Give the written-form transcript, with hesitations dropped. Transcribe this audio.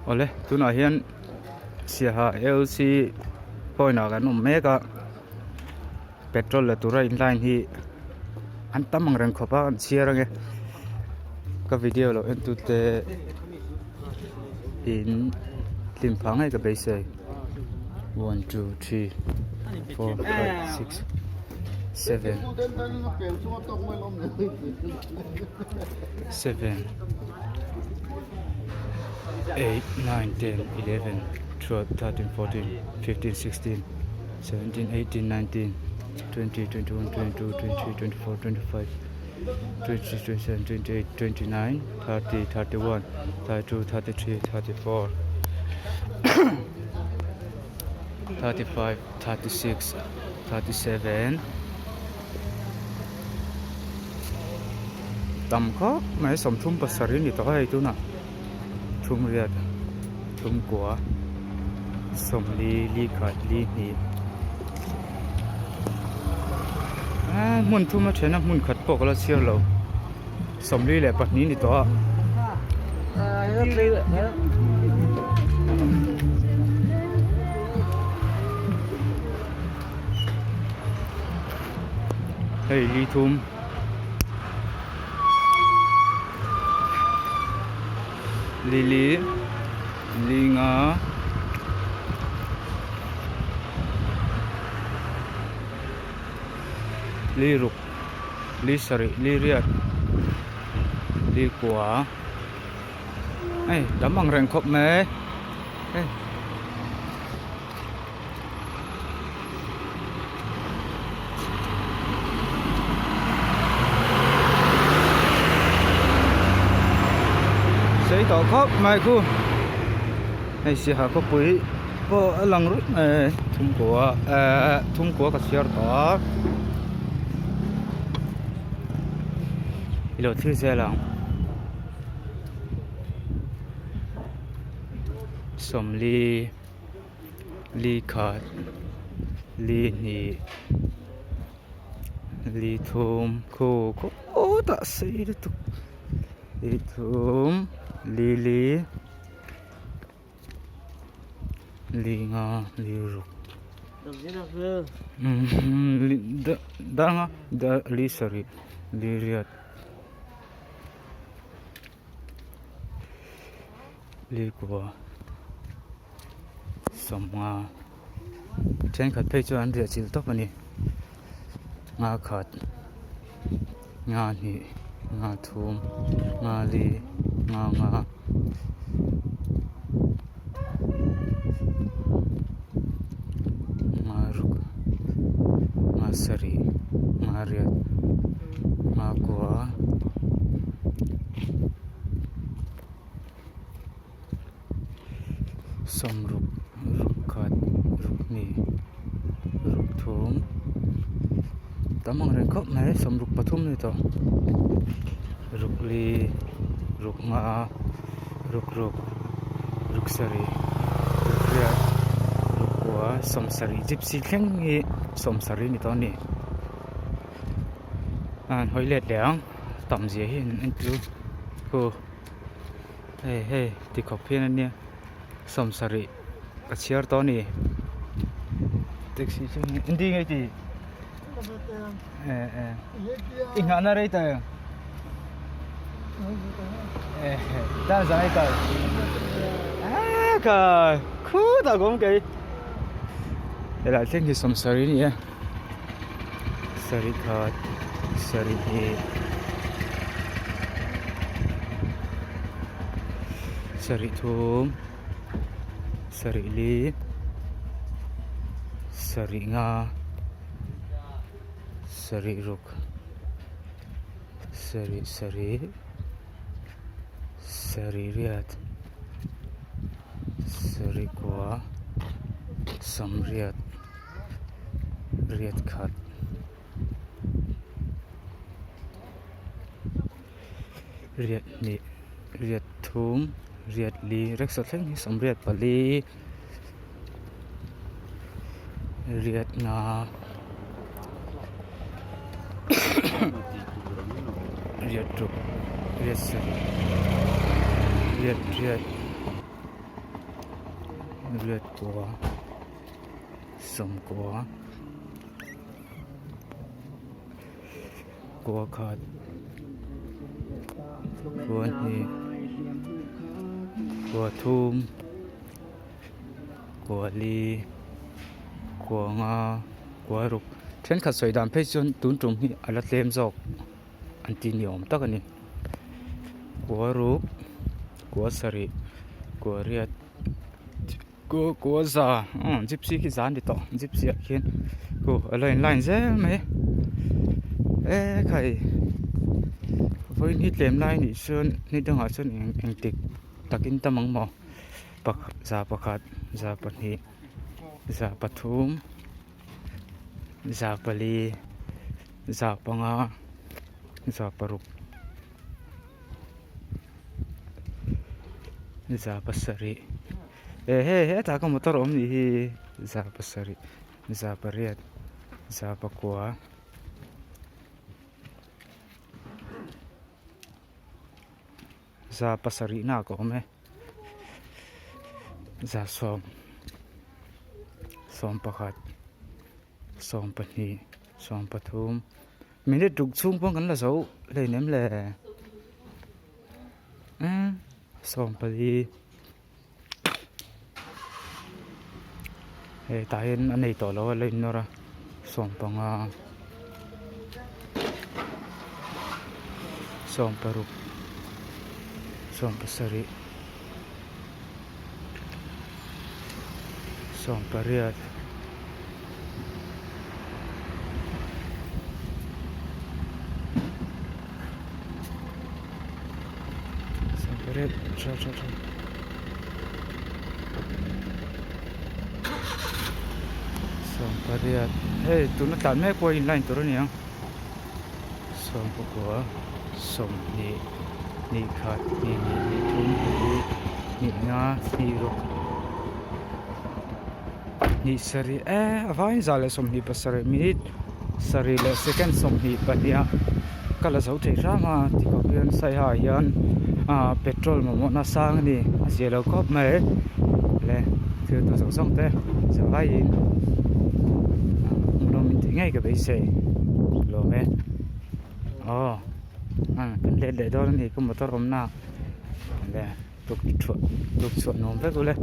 Awle tunah hian Siaha L_C point ah kan awm mek a petrol la tura in line hi an tam ang reng khawp a an chhiar ange ka video lo en tute in hlim phah ngei ka beisei one two three four five six seven seven eight nine ten eleven twelve thirteen fourteen fifteen sixteen seventeen eighteen nineteen twenty twenty one twenty two twenty three twenty four twenty five twenty six twenty seven twenty eight twenty nine thirty thirty one thirty two thirty three thirty four 35 36 37 tam khawp mai 37 a ni tawh a hei tunah thum riat thum kua sawmli li khat li hnih eee hmun thum a then a hmun khat pawh ka la chhiar lo. 42 ni tawh a. Hei li thum li li li nga li ruk. Li sarih li riat li kua hei tam ang reng khawp mai hei. Sei tawh khawp mai khu hei siaha khawpui pawh a lang ruih mai thumkua ehh thumkua ka chhiar tawh a. I lo thlir zel ang sawmli li khat li hnih li thum khu khawtah sei lutuk li thum li li. Li nga li ruk danga li sarih li riat li kua sawmnga thenkhat phei chuan an riah chilh tawp a ni nga khat nga hnih nga thum nga li nga nga. Nga ruk nga sarih nga riat nga kua. Sawm ruk ruk khat ruk hnih ruk thum tam ang reng khawp mai sawm ruk pathum a ni tawh ruk li ruk nga ruk ruk ruk sarih ruk riat ruk kua sawm sarih gypsy thleng hi sawm sarih a ni tawh a ni a han hawi let leh ang tam zia hi an entir khu. Hei hei ti khawp hian ania sawmsarih ka chhiar tawh a ni taxi chu hindi nge ti eh eh i nghahna rei ta em eh dan zan ai ta ah ka khutah ka awm kei helai thleng hi sawmsarih a ni a. Sarih khat sarih hnih sarih thum sarih li sarih nga sarih ruk sarih sarih sarih riat sarih kua sawmriat. Riat khat riat hnih riat thum riat li rickshaw thleng hi sawmriat pali riat nga riat ruk riat sarih riat riat. Riat kua sawmkua kua khat kua hnih kua thum kua li kua nga kua ruk thenkhat sawi dan phei chuan tun tum hi a la tlem zawk an ti ni awm tak a ni kua ruk kua sarih kua riat kua kua za aw gypsy khi za a ni tawh gypsy ah khian aw a lo in line zel mai e khai vawiin hi tlem lai anih chuan ni dangah chuan eng engtik takin tam ang maw za pakhat za pahnih za pathum. Za pali za panga za paruk za pasarih eh hei hetah ka motor awm nih hi za pasarih za pariat za pakua. Za pasarih nak a awm e za sawm sawm pakhat sawm pahnih sawm pathum minute ruk chhung pawh kan la zo hleinem le emm sawm pali hei tah hian a nei tawh lo a la innawr a sawm panga sawm paruk sawm pasarih sawm pariat. Sawmpariat hei tuna tlan mek pawh a in line tur a ni ang sawmpakua sawmhnih hnih khat hnih hnih hnih thum hnih hnih nga hnih ruk hnih sarih eh a vaiin za leh sawmhnih pasarih minute sarih leh second 22 ah ka la zo thei hram a tikawp hian saiha ah hian ah petrol mamawhna sang a ni a zia lo khawp mai le thil tu zawng zawng te zavaiin hmuhnawm in tih ngei ka beisei lawm e aw kan let leh dawn a ni ka motor awmna le. Tuk chhuah tuk chhuah nuam vek ule.